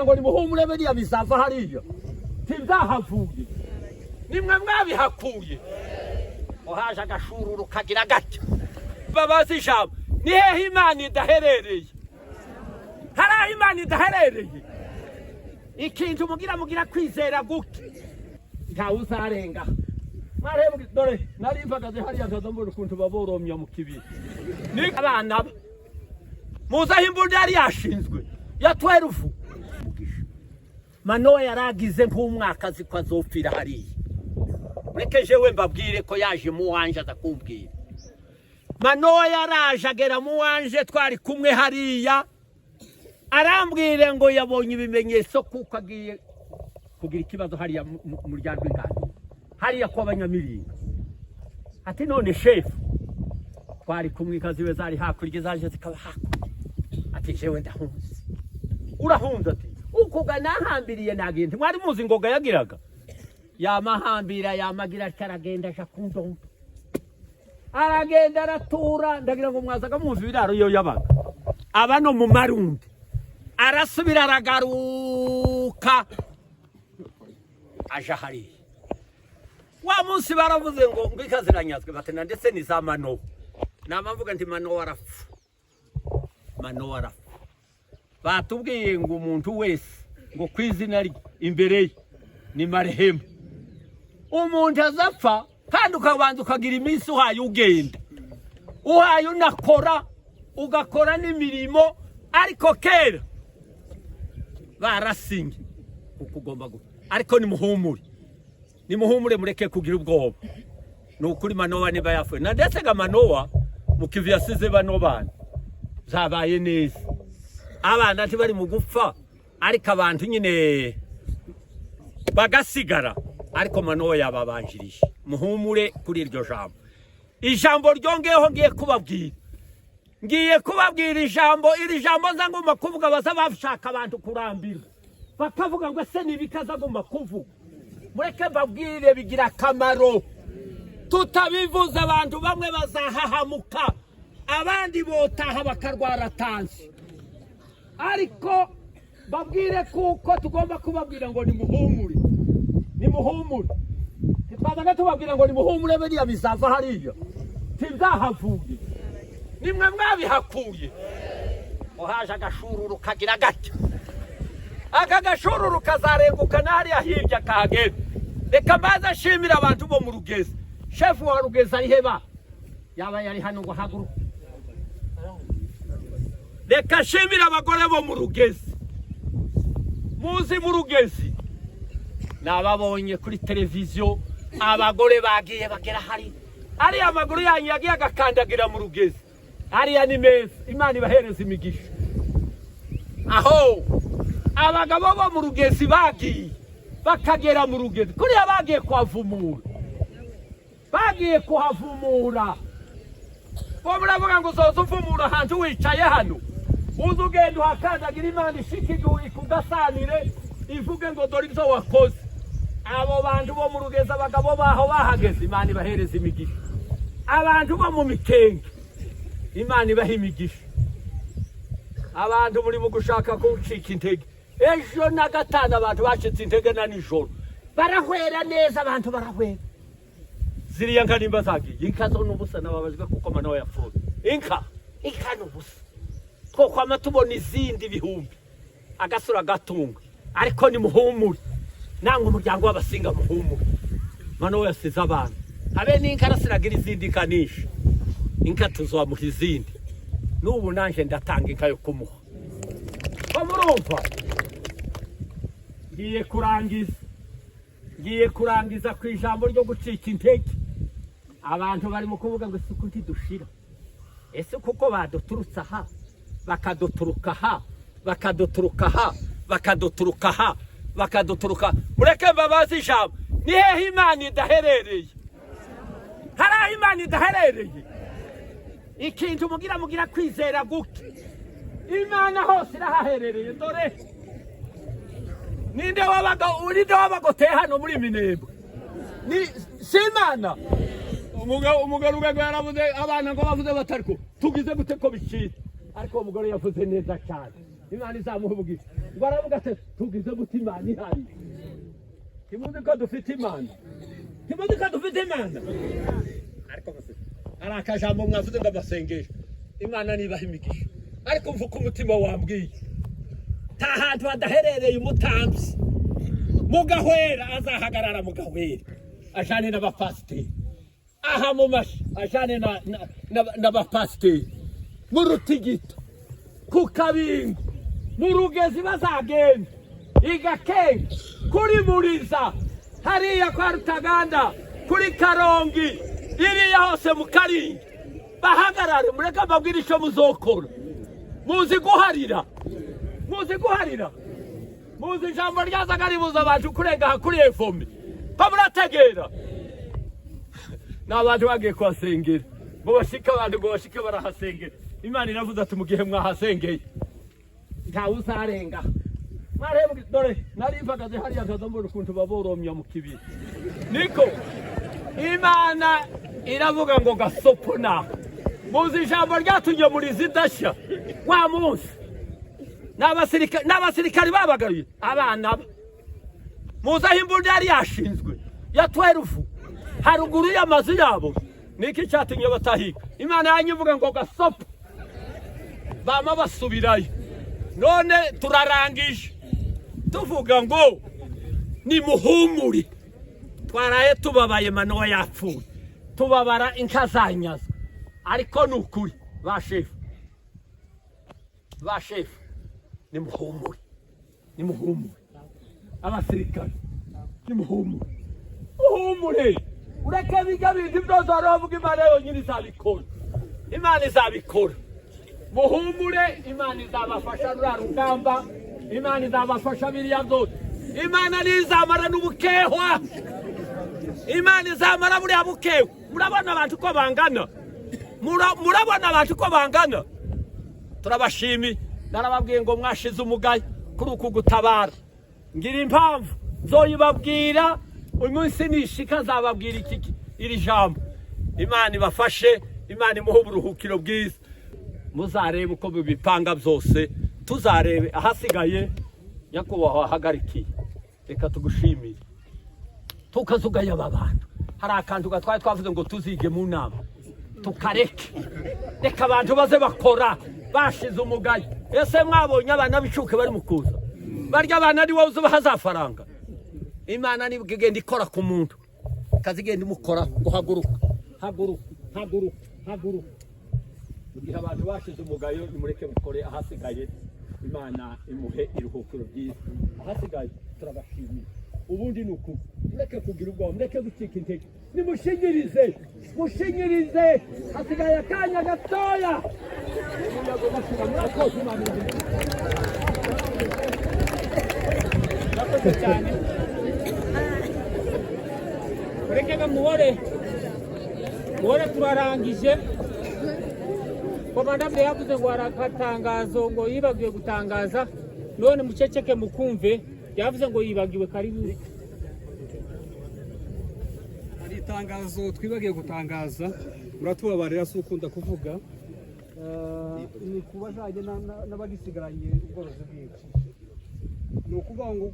Ngo nimuhumure, biriya bizava hariya, ntibyahavuye, nimwe mwabihakuye. Uhaje agashururu kagira gatya. Babazi ijambo, ni hehe Imana idaherereye? Hari aho Imana idaherereye? Ikintu mugira kwizera guke, ntawe uzarenga. Mwarebwe, dore nari mpagaze hariya, nkaza mbona ukuntu baboromya mu kibiri. Ni abana be muzi aho imbunda yari yashinzwe ya 12. Manowa yaragize nk'umwaka azi ko azopfira hariya. Mureke jewe mbabwire ko yaje mu wanje, aza kumbwira. Manowa yaraje agera mu wanje, twari kumwe hariya, arambwira ngo yabonye ibimenyetso kuko agiye kugira ikibazo hariya mu rya rw'ingando hariya kw'Abanyamiringa. Ati: "None shefu, twari kumwe, inka ziwe zari hakurya, zaje zikaba hakurya." Ati: "Jewe ndahunze." "Urahunze?" Ati: "Ukuga nahambiriye nagiye." Ntimwari muzi ingoga yagiraga, yamahambira, yamagira atya, aragenda aja ku ndondo, aragenda aratura. Ndagira ngo mwazaga mwumva ibiraro iyo yabaga aba no mu Marundi. Arasubira aragaruka, aja hariya. Wa munsi baravuze ngo inka ziranyazwe, bati na ndetse ni za Manowa. Nama mvuga nti Manowa arapfa, Manowa arapfa. Batubwiye ngo umuntu wese ngo ku izina rye imbere ye ni marehemu. Umuntu azapfa kandi ukabanza ukagira iminsi uhaye ugenda, uhaye unakora, ugakora n'imirimo. Ariko kera barasinye kuko ugomba gupfa. Ariko nimuhumure, nimuhumure, mureke kugira ubwoba. Ni ukuri, Manowa niba yapfuye, na ndetse ga Manowa mu kivi yasize bano bana zabaye neza. Abana ntibari mu gupfa, ariko abantu nyine bagasigara, ariko Manowa yababanjirije. Muhumure kuri iryo jambo. Ijambo ryongeyeho ngiye kubabwira, ngiye kubabwira ijambo. Iri jambo nza ngomba kuvuga, baza bashaka abantu kurambirwa, bakavuga ngo ese nibikaza agomba kuvuga. Mureke mbabwire, bigira akamaro. Tutabivuze, abantu bamwe bazahahamuka, abandi botaha bakarwara tansi. Ariko babwire kuko tugomba kubabwira ngo nimuhumure, nimuhumure. Ntitwazaga tubabwira ngo nimuhumure, biriya bizava hariya, ntibyahavuye, nimwe mwabihakuye. Uhaje agashururu kagira gatya, aka gashururu kazarenguka na hariya hirya kahagera. Reka mbaze ashimira abantu bo mu Rugezi. Shefu wa Rugezi ari heba? Yaba yari hano ngo ahaguruke. Reka nshimire abagore bo mu Rugezi. Muzi mu Rugezi nababonye kuri televiziyo, abagore bagiye bagera hari ariya amaguru yanyu yagiye agakandagira mu Rugezi hariya. Ni meza, Imana ibahereza imigisha. Aho abagabo bo mu Rugezi bagiye bakagera mu Rugezi kuriya, bagiye kuhavumura, bagiye kuhavumura. Bo muravuga ngo uzoza uvumura ahantu wicaye hano, uza ugenda uhakandagira, Imana ishika ikugasanire, ivuge ngo dore ibyo wakoze. Abo bantu bo mu Rugezi, abagabo baho bahageze, Imana ibahereza imigisha. Abantu bo mu Mikenge, Imana ibaha imigisha. Abantu muri mu gushaka kucika intege, ejo na gatanu abantu bacitse intege, na nijoro barahwera neza, abantu barahwera. Ziriya nka nimba zagiye, inka zo n'ubusa. Nababajwe kuko Manowa yapfuye. Inka ni ubusa, twokwama tubona izindi bihumbi, agasura gatunga. Ariko nimuhumure, nangwa umuryango w'Abasinga muhumure. Manowa yasize abana habe n'inka, arasiragira izindi nka nyinshi. Inka tuzamuha izindi. N'ubu nanjye ndatanga inka yo kumuha. Ko murumva ngiye kurangiza, ngiye kurangiza ku ijambo ryo gucika intege. Abantu bari mu kuvuga ngo isuku ntidushira. Ese kuko baduturutse aha, bakaduturuka aha, bakaduturuka aha, bakaduturuka aha, bakaduturuka? Mureke mbabaze ijambo, ni hehe Imana idaherereye? Hari aho Imana idaherereye? Ikintu mugira kwizera guke, Imana hose irahaherereye. Dore ninde wabaga, ninde wabagoteye hano muri Minembwe? Ni si Imana? Umugabo ubwo yaravuze, abana ngo bavuze batariko tugize gute ko bicitse. Ariko uwo mugore yavuze neza cyane. Imana izamuha umugisha. Ngo aravuga ati tugize gute Imana ihari? Ntimuzi ko dufite Imana? Ntimuzi ko dufite Imana? Ariko hari akajambo mwavuze ngo amasengesho, Imana nibaha imigisha, ariko mvuka umutima wambwiye nta hantu hadaherereye umutambyi mu Gahwera azahagarara mu Gahwera ajane n'abapasiteri, aha mu Mashi ajane n'abapasiteri, mu Rutigito, ku Kabingo, mu Rugezi, bazagenda igakenga kuri Muriza, hariya kwa Rutaganda, kuri Karongi, iriya hose mu Karingi, bahagarare. Mureke mbabwire icyo muzokora. Muzi guharira, muzi guharira, muzi ijambo ryazaga ribuza abantu kurenga aha kuri efomi ko murategera. Ni abantu bagiye kuhasengera ngo bashike, abantu ngo bashike barahasengera. Imana iravuze ati mu gihe mwahasengeye ntawe uzarenga. Mwarebwe, dore nari mpagaze hariya nkaza mbona ukuntu baboromya mu kibiri. Niko Imana iravuga ngo gasopo naho. Muzi ijambo ryatumye muri zidashya wa munsi n'abasirikari babagaruye abana ba muzi aho imbunda yari yashinzwe ya 12 haruguru y'amazu yabo. Niki cyatumye batahiga? Imana yanyu ivuga ngo gasopo, bama basubirayo. None turarangije tuvuga ngo nimuhumure. Twaraye tubabaye, Manowa yapfuye, tubabara inka zanyazwe, ariko ni ukuri ba shefu, ba shefu, nimuhumure, nimuhumure. Abasirikare nimuhumure, uhumure, ureke biga bintu byose wari wavuga. Imana yonyine izabikora, Imana izabikora. Muhumure, Imana izabafasha ruriya rugamba, Imana izabafasha biriya byose. Imana ntizamara n'ubukehwa, Imana izamara buriya bukehwa. Murabona abantu uko bangana? Murabona abantu uko bangana? Turabashimiye. Narababwiye ngo mwashize umugayo kuri uku gutabara. Ngira impamvu nzoyibabwira umunsi nishika, nzababwira iki iri jambo. Imana ibafashe, Imana imuhe uburuhukiro bwiza. Muzarebe uko bibipanga byose, tuzarebe ahasigaye. Nyakubahwa wahagarikiye, reka tugushimire. Tukazugaya aba bantu. Hari akantu gatwaye twavuze ngo tuzige mu nama, tukareke. Reka abantu baze bakora bashize umugayo. Ese mwabonye abana b'icuke bari mu kuza? Barya abana ni wowe uzubaha za faranga. Imana nibwo igenda ikora ku muntu, ikazigenda imukora ngo haguruka, haguruka, haguruka, haguruka. Mu gihe abantu bashize umugayo, nimureke mukore ahasigaye. Imana imuhe iruhukiro ryiza. Ahasigaye turabashimiye. Ubundi ni uku, mureke kugira ubwoba, mureke gucika intege, nimushinyirize, mushinyirize, hasigaye akanya gatoya, umuyaga ugashira. Murakoze, Imana ibahe. Murakoze cyane. Mureke ngo muhore muhore, turarangije. Komanda mbere yavuze ngo hari akatangazo ngo yibagiwe gutangaza, none muceceke mukumve. Yavuze ngo yibagiwe. Karibu. Hari itangazo twibagiwe gutangaza, muratubabarira, si ukunda kuvuga. Ni ku bajyanye n'abagisigaranye ubworozi bw'inka, ni ukuvuga ngo